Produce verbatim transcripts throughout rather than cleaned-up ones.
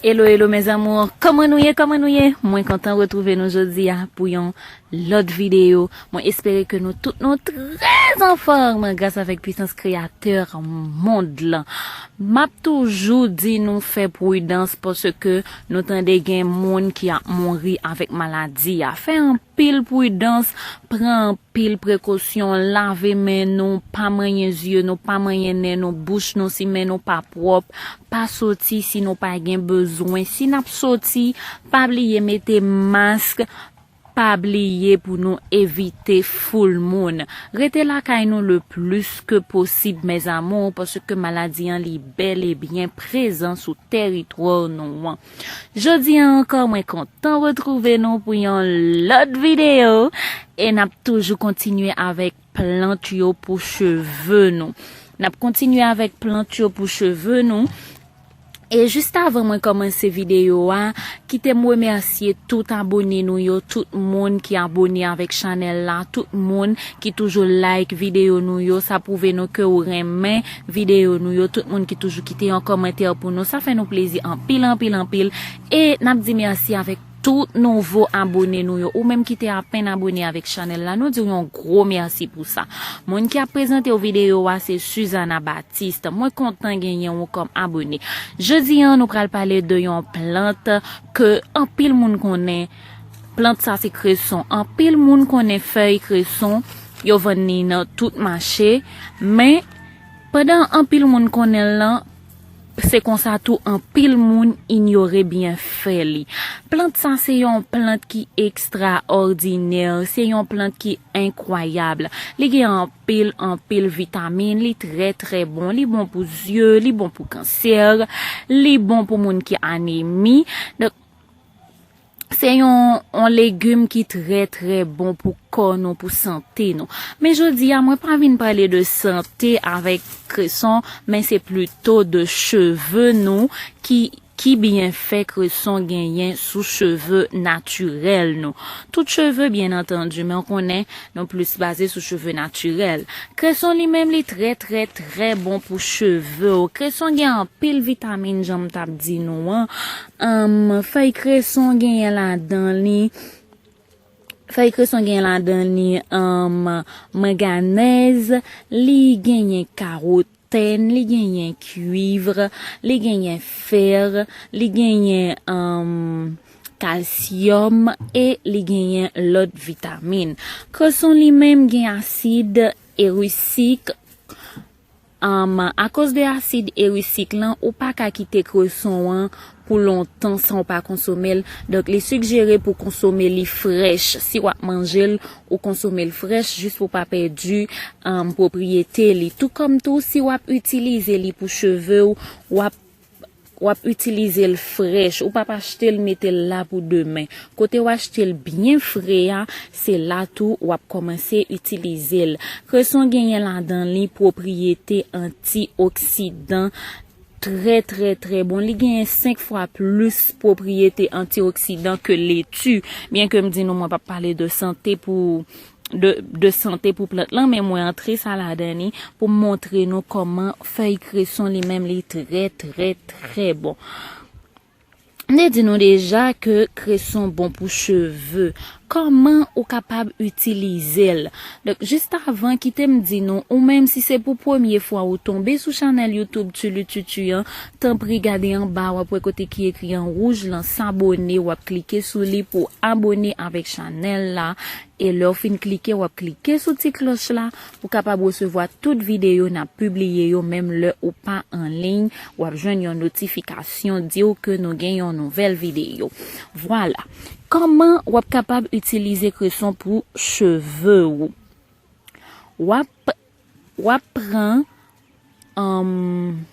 Hello, hello mes amours, kòman nou ye, kòman nou ye? Mwen kontan retwouve nou jodi a pou yon lòt videyo. Mwen espere ke nou tout nou trè anfòm gras avèk pwisans kreyatè mond lan. M ap toujou di nou fè pridans paske nou tande gen moun ki ap mouri avèk maladi a. Fè anpil pridans, pran anpil prekosyon, lave men nou, pa manyen zye nou, pa manyen nen nou, bouch nou, si men nou pa pwòp, pa soti si nou pa gen bezwen. Si n ap soti, pa bliye mete mask, pa bliye pou nou evite foul moun. Rete lakay nou le plis ke posib mes amours, paske maladi an li bèl e byen prezan sou tèritwa nou an. Jodi a ankò, mwen kontan retwouve nou pou yon lòt videyo. E n ap toujou kontinye avèk plant yo pou cheve nou. N ap kontinye avèk plant yo pou cheve nou. E jis avan mwen kòmanse videyo a, kite m remèsye tout abone nou yo, tout moun ki abone avèk chanèl la, tout moun ki toujou like videyo nou yo. Sa pwouve nou ke ou renmen videyo nou yo. Tout moun ki toujou kite yon kòmantè pou nou, sa fè nou plezi anpil, anpil, anpil. E n ap di mèsi avèk tout nouvo abone nou yo. Ou menm ki te apèn abone avèk chanèl la, nou di w yon gwo mèsi pou sa. Moun ki ap prezante w videyo a se Suzana Baptiste. Mwen kontan genyen w kòm abone. Jodi a, nou pral pale de yon plant ke anpil moun konnen. Plant sa se kreson. Anpil moun konnen fèy kreson, yo vann li nan tout mache. Men, pandan anpil moun konnen l lan, se konsa tou anpil moun inyore byenfè li. Plant sa se yon plant ki ekstraòdinè, se yon plant ki enkwayab. Li gen anpil, anpil vitamin, li trè, trè bon. Li bon pou zye, li bon pou kansè, li bon pou moun ki anemi. Donk, se yon, yon legim ki trè, trè bon pou kò nou, pou sante nou. Men jodi a, mwen pa vin pale de sante avèk kreson, men se plito de cheve nou ki, ki byenfè kreson genyen sou cheve natirèl nou. Tout cheve, byen antandi, men w konnen, nou plis baze sou cheve natirèl. Kreson li menm, li trè, trè, trè bon pou cheve w. Kreson gen anpil vitamin, jan m t ap di nou an. Anm, fèy kreson genyen ladan li. Fèy kreson genyen ladan li, anm, manganèz, li genyen kawotèn, li genyen kuiv, li genyen fè, li genyen, anm, kalsyòm e li genyen lòt vitamin. Kreson li menm gen asid irisik. Anm, akoz de asid irisik lan, ou pa ka kite kreson an pou lontan san w pa konsome l. Donk, li sigjere pou konsome li frèch. Si w ap manje l, ou konsome l frèch jis pou w pa pèdi, anm, pwopriyete li. Tou kòm tou, si w ap itilize li pou cheve w, w ap w ap itilize l frèch, ou p ap achte l mete l la pou demen. Kote w achte l byen fre a, se la tou w ap kòmanse itilize l. Kreson genyen ladan li pwopriyete antioksidan trè, trè, trè bon. Li genyen senk fwa plis pwopriyete antioksidan ke leti. Byen ke m di nou, mwen p ap pale de sante pou de, de sante pou plant lan, men mwen antre sa ladan li pou m montre nou kòman fèy kreson li menm li trè, trè, trè bon. M te di nou deja ke kreson bon pou cheve. Kòman ou kapab itilize l? Donk, jis avan, kite m di nou, ou menm si se pou premye fwa ou tonbe sou chanèl YouTube Tulu Tutu an, tanpri gade anba, w ap wè kote ki ekri an wouj lan, s'abonner, w ap klike sou li pou abone avèk chanèl la. E lè w fin klike, w ap klike sou ti klòch la pou w kapab resevwa tout videyo n ap pibliye yo, menm lè ou pa an liy, w ap jwenn yon notifikasyon di w ke nou gen yon nouvèl videyo. Vwala. Kòman w ap kapab itilize kreson pou cheve w? W ap, w ap pran, anm,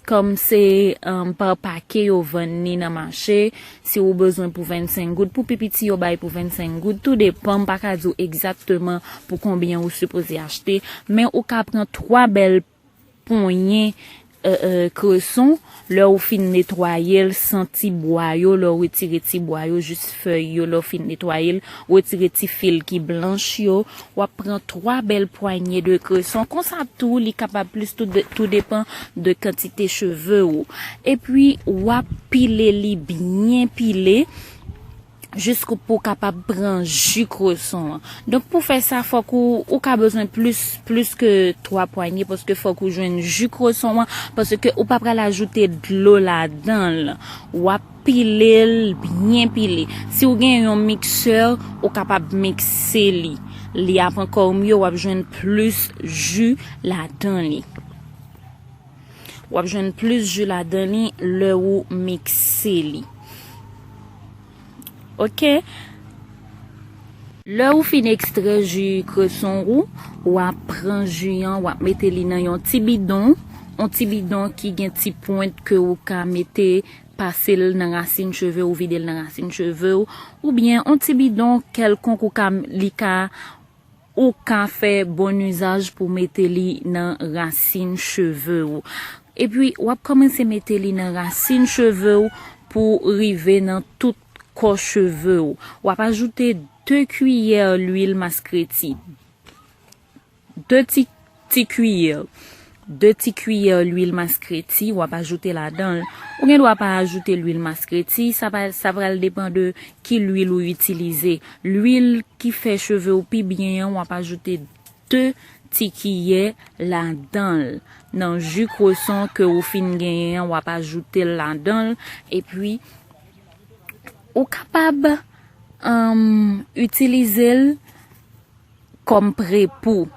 kòm se, anm, pa pake yo vann li nan mache, si ou bezwen pou vennsenk goud, pou pi piti yo bay pou vennsenk goud, tou depan, m pa ka di w egzakteman pou konbyen ou sipoze achte, men ou ka pran twa bèl ponyen, euh, euh, kreson, lè ou fin netwaye l san ti bwa yo, lè ou retire ti bwa yo, jis fèy yo, lè ou fin netwaye l, retire ti fil ki blanch yo, w ap pran twa bèl pwanye de kreson. Konsa tou, li kapab plis tou, de, tou depan de kantite cheve ou. Epi, w ap pile li byen pile, jis pou w kapab pran ji kreson an. Donk, pou fè sa, fòk ou, ou ka bezwen plis, plis ke twa pwanye, paske fòk ou jwenn ji kreson an, paske ou pa pral ajoute dlo ladan l. W ap pile l byen pile. Si w gen yon miksè, ou kapab mikse li. Li ap ankò mye, w ap jwenn plis ji ladan li. W ap jwenn plis ji ladan li lè ou mikse li. Oke? Lè ou fin ekstrè ji kreson ou, w ap pran ji an, w ap mete li nan yon ti bidon, yon ti bidon ki gen ti pwent ke ou ka mete, pase l nan rasin cheve ou, vide l nan rasin cheve ou, oubyen yon ti bidon kèlkonk ou ka, li ka, ou ka fè bon izaj pou mete li nan rasin cheve ou. Epi, w ap kòmanse mete li nan rasin cheve ou pou rive nan tout kò cheve ou. W ap ajoute de kiyè lwil maskreti. De ti, ti kiyè. De ti kiyè lwil maskreti, w ap ajoute ladan l. Ou gen dwa pa ajoute lwil maskreti, sa pa, sa pral depan de ki lwil ou itilize. Lwil ki fè cheve ou pi byen an, w ap ajoute de ti kiyè ladan l. Nan ji kreson ke ou fin genyen an, w ap ajoute l ladan l. Epi, ou kapab, um, itilize l kòm prepou.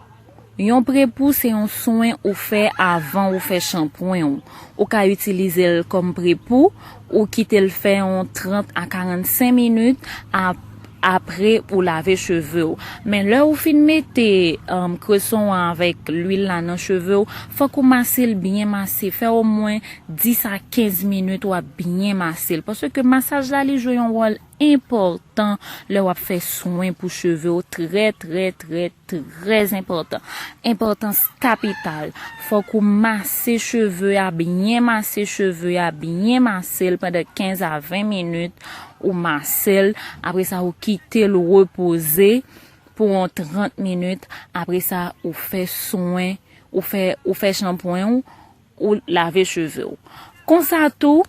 Yon prepou se yon swen ou fè avan ou fè chanpwen ou. Ou ka itilize l kòm prepou, ou kite l fè yon trant a karannsenk minit ap-, apre ou lave cheve w. Men lè ou fin mete, um, kreson an avèk lwil la nan cheve w, fòk ou mase l byen mase. Fè omwen dis a kenz minit w ap byen mase l. Paske masaj la, li jwe yon wòl enpòtan lè w ap fè swen pou cheve w. Trè, trè, trè, trè enpòtan. Enpòtans kapital. Fòk ou mase cheve a, byen mase cheve a, byen mase l pandan kenz a ven minit. Ou mase l, apre sa, ou kite l repoze pou yon trant minit. Apre sa, ou fè swen, ou fè, ou fè chanpwen w, ou lave cheve w. Konsa tou,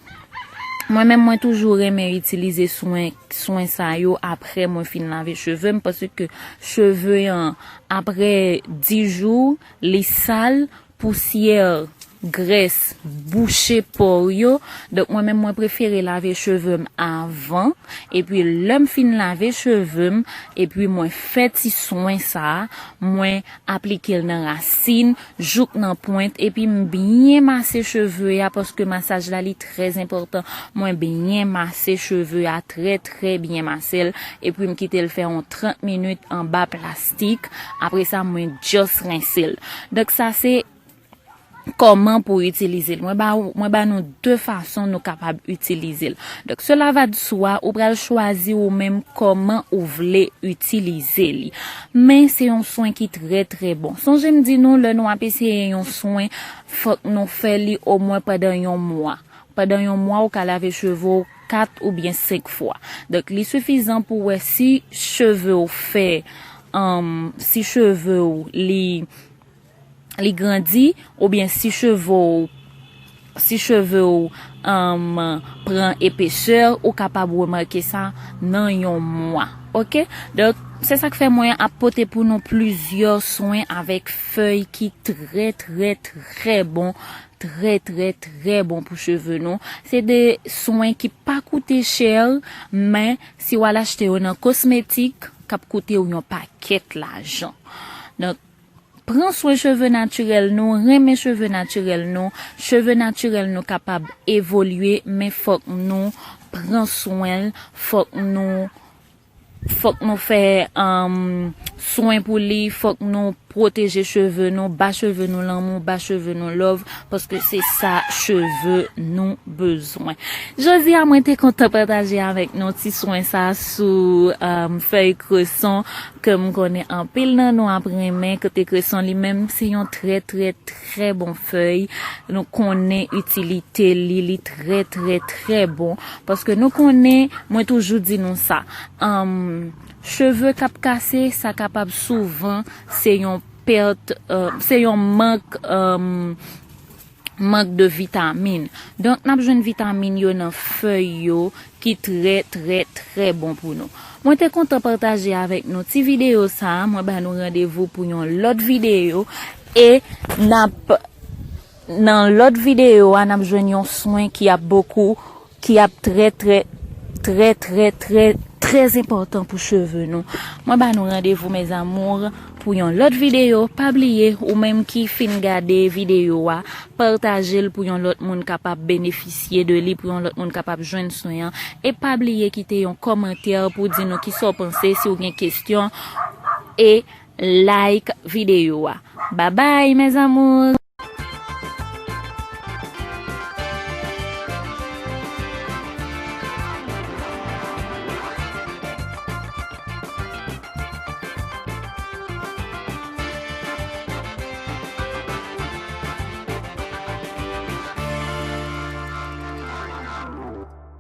mwen menm, mwen toujou renmen itilize swen, swen sa yo apre mwen fin lave cheve m, paske cheve an, apre dis jou, li sal, pousyè, grès, bouche pò yo. Donk, mwen menm, mwen prefere lave cheve m avan. Epi, lè m fin lave cheve m, epi mwen fè ti swen sa a, mwen aplike l nan rasin, jouk nan pwent, epi m byen mase cheve a, paske masaj la, li trè enpòtan. Mwen byen mase cheve a, trè, trè byen mase l, epi m kite l fè yon trant minit anba plastik. Apre sa, mwen just rense l. Donk, sa se kòman pou itilize l. Mwen ba, mwen ba nou de fason nou kapab itilize l. Donk, se lavadso a, ou pral chwazi ou menm kòman ou vle itilize li. Men se yon swen ki trè, trè bon. Sonje m di nou, lè nou ap eseye yon swen, fòk nou fè li omwen pandan yon mwa. Pandan yon mwa, ou ka lave cheve w kat oubyen senk fwa. Donk, li sifizan pou wè si cheve w fè, um, si cheve w li, li grandi, oubyen si cheve w, si cheve w, um, pran epesè, ou kapab remake sa nan yon mwa. Oke? Donk, se sa k fè mwen ap pote pou nou plizyè swen avèk fèy ki trè, trè, trè bon, trè, trè, trè bon pou cheve nou. Se de swen ki pa koute chè, men si w al achte yo nan kosmetik, k ap koute w yon pakèt lajan. Donk, pran swen cheve natirèl nou, renmen cheve natirèl nou. Cheve natirèl nou kapab evolye, men fòk nou pran swen l, fòk nou, fòk nou fè, um, swen pou li, fòk nou pwoteje cheve nou, ba cheve nou lanmou, ba cheve nou love, paske se sa cheve nou bezwen. Jodi a, mwen te kontan pataje avèk nou ti swen sa sou um, fèy kreson ke m konnen anpil nan nou ap renmen. Kote kreson li menm, se yon trè, trè, trè bon fèy. Nou konnen itilite li, li trè, trè, trè bon. Paske nou konnen, mwen toujou di nou sa. Um, cheve k ap kase, sa kapab souvan se yon pèt, uh, se yon mank, um, mank de vitamin. Donk, n ap jwenn vitamin yo nan fèy yo ki trè, trè, trè bon pou nou. Mwen te kontan pataje avèk nou ti videyo sa a. Mwen ba nou randevou pou yon lòt videyo. E n ap, nan lòt videyo a, n ap jwenn yon swen ki ap bokou, ki ap trè, trè, trè, trè, trè, trè enpòtan pou cheve nou. Mwen ba nou randevou, mes amours, pou yon lòt videyo. Pa bliye, ou menm ki fin gade videyo a, pataje l pou yon lòt moun kapab benefisye de li, pou yon lòt moun kapab jwenn swen an. E pa bliye kite yon kòmantè pou di nou kisa w panse, si w gen kesyon, e like videyo a. Babay, mes amours!